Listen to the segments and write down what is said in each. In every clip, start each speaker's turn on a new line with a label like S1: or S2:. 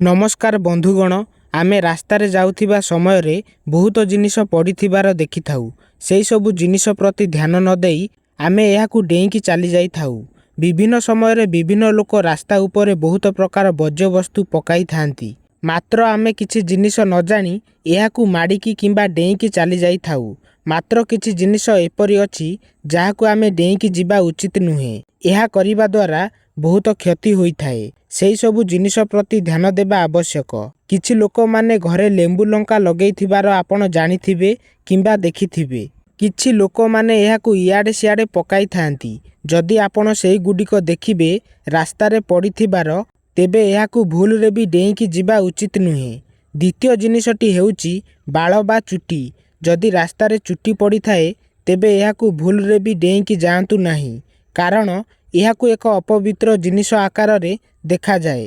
S1: ନମସ୍କାର ବନ୍ଧୁଗଣ, ଆମେ ରାସ୍ତାରେ ଯାଉଥିବା ସମୟରେ ବହୁତ ଜିନିଷ ପଡିଥିବାର ଦେଖିଥାଉ। ସେହି ସବୁ ଜିନିଷ ପ୍ରତି ଧ୍ୟାନ ନ ଦେଇ ଆମେ ଏହାକୁ ଡେଇଁକି ଚାଲି ଯାଇଥାଉ। ବିଭିନ୍ନ ସମୟରେ ବିଭିନ୍ନ ଲୋକ ରାସ୍ତା ଉପରେ ବହୁତ ପ୍ରକାର ବର୍ଜ୍ୟବସ୍ତୁ ପକାଇଥାନ୍ତି। ମାତ୍ର ଆମେ କିଛି ଜିନିଷ ନ ଜାଣି ଏହାକୁ ମାଡିକି କିମ୍ବା ଡେଇଁକି ଚାଲି ଯାଇଥାଉ। ମାତ୍ର କିଛି ଜିନିଷ ଏପରି ଅଛି ଯାହାକୁ ଆମେ ଡେଇଁକି ଯିବା ଉଚିତ ନୁହେଁ। ଏହା କରିବା ଦ୍ୱାରା ବହୁତ କ୍ଷତି ହୋଇଥାଏ। ସେହି ସବୁ ଜିନିଷ ପ୍ରତି ଧ୍ୟାନ ଦେବା ଆବଶ୍ୟକ। କିଛି ଲୋକମାନେ ଘରେ ଲେମ୍ବୁ ଲଙ୍କା ଲଗେଇଥିବାର ଆପଣ ଜାଣିଥିବେ କିମ୍ବା ଦେଖିଥିବେ। କିଛି ଲୋକମାନେ ଏହାକୁ ଇଆଡେ ସିଆଡେ ପକାଇଥାନ୍ତି। ଯଦି ଆପଣ ସେହିଗୁଡ଼ିକ ଦେଖିବେ ରାସ୍ତାରେ ପଡିଥିବାର, ତେବେ ଏହାକୁ ଭୁଲରେ ବି ଡେଇଁକି ଯିବା ଉଚିତ ନୁହେଁ। ଦ୍ଵିତୀୟ ଜିନିଷଟି ହେଉଛି ବାଳ ବା ଚୁଟି। ଯଦି ରାସ୍ତାରେ ଚୁଟି ପଡିଥାଏ ତେବେ ଏହାକୁ ଭୁଲରେ ବି ଡେଇଁକି ଯାଆନ୍ତୁ ନାହିଁ, କାରଣ ଏହାକୁ ଏକ ଅପବିତ୍ର ଜିନିଷ ଆକାରରେ ଦେଖାଯାଏ।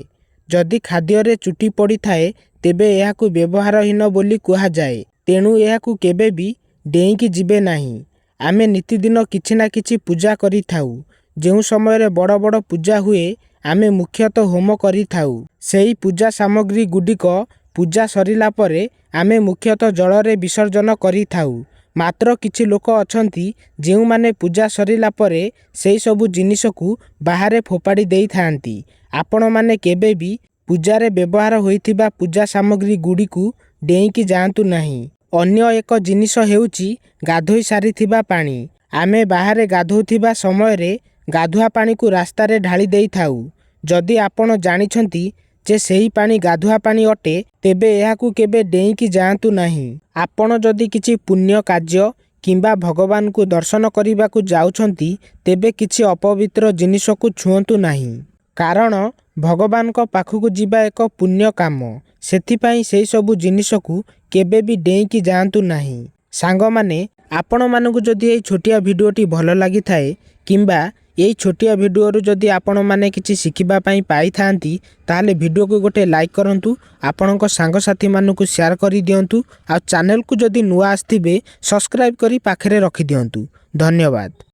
S1: ଯଦି ଖାଦ୍ୟରେ ଚୁଟି ପଡିଥାଏ ତେବେ ଏହାକୁ ବ୍ୟବହାରହୀନ ବୋଲି କୁହାଯାଏ, ତେଣୁ ଏହାକୁ କେବେ ବି ଡେଇଁକି ଯିବେ ନାହିଁ। ଆମେ ନିତିଦିନ କିଛି ନା କିଛି ପୂଜା କରିଥାଉ। ଯେଉଁ ସମୟରେ ବଡ ବଡ ପୂଜା ହୁଏ, ଆମେ ମୁଖ୍ୟତଃ ହୋମ କରିଥାଉ। ସେହି ପୂଜା ସାମଗ୍ରୀ ଗୁଡ଼ିକ ପୂଜା ସରିଲା ପରେ ଆମେ ମୁଖ୍ୟତଃ ଜଳରେ ବିସର୍ଜନ କରିଥାଉ। ମାତ୍ର କିଛି ଲୋକ ଅଛନ୍ତି ଯେଉଁମାନେ ପୂଜା ସରିଲା ପରେ ସେହି ସବୁ ଜିନିଷକୁ ବାହାରେ ଫୋପାଡ଼ି ଦେଇଥାନ୍ତି। ଆପଣମାନେ କେବେ ବି ପୂଜାରେ ବ୍ୟବହାର ହୋଇଥିବା ପୂଜା ସାମଗ୍ରୀ ଗୁଡ଼ିକୁ ଡେଇଁକି ଯାଆନ୍ତୁ ନାହିଁ। ଅନ୍ୟ ଏକ ଜିନିଷ ହେଉଛି ଗାଧୋଇ ସାରିଥିବା ପାଣି। ଆମେ ବାହାରେ ଗାଧୋଉଥିବା ସମୟରେ ଗାଧୁଆ ପାଣିକୁ ରାସ୍ତାରେ ଢାଳି ଦେଇଥାଉ। ଯଦି ଆପଣ ଜାଣିଛନ୍ତି ଯେ ସେହି ପାଣି ଗାଧୁଆ ପାଣି ଅଟେ, ତେବେ ଏହାକୁ କେବେ ଡେଇଁକି ଯାଆନ୍ତୁ ନାହିଁ। ଆପଣ ଯଦି କିଛି ପୁଣ୍ୟ କାର୍ଯ୍ୟ କିମ୍ବା ଭଗବାନଙ୍କୁ ଦର୍ଶନ କରିବାକୁ ଯାଉଛନ୍ତି, ତେବେ କିଛି ଅପବିତ୍ର ଜିନିଷକୁ ଛୁଅନ୍ତୁ ନାହିଁ। କାରଣ ଭଗବାନଙ୍କ ପାଖକୁ ଯିବା ଏକ ପୁଣ୍ୟ କାମ, ସେଥିପାଇଁ ସେହି ସବୁ ଜିନିଷକୁ କେବେ ବି ଡେଇଁକି ଯାଆନ୍ତୁ ନାହିଁ। ସାଙ୍ଗମାନେ, ଆପଣମାନଙ୍କୁ ଯଦି ଏହି ଛୋଟିଆ ଭିଡିଓଟି ଭଲ ଲାଗିଥାଏ କିମ୍ବା ଏହି ଛୋଟିଆ ଭିଡିଓରୁ ଯଦି ଆପଣମାନେ କିଛି ଶିଖିବା ପାଇଁ ପାଇଥାନ୍ତି, ତାହେଲେ ଭିଡିଓକୁ ଗୋଟେ ଲାଇକ୍ କରନ୍ତୁ, ଆପଣଙ୍କ ସାଙ୍ଗସାଥିମାନଙ୍କୁ ସେୟାର କରିଦିଅନ୍ତୁ, ଆଉ ଚ୍ୟାନେଲକୁ ଯଦି ନୂଆ ଆସିଥିବେ ସବସ୍କ୍ରାଇବ୍ କରି ପାଖରେ ରଖିଦିଅନ୍ତୁ। ଧନ୍ୟବାଦ।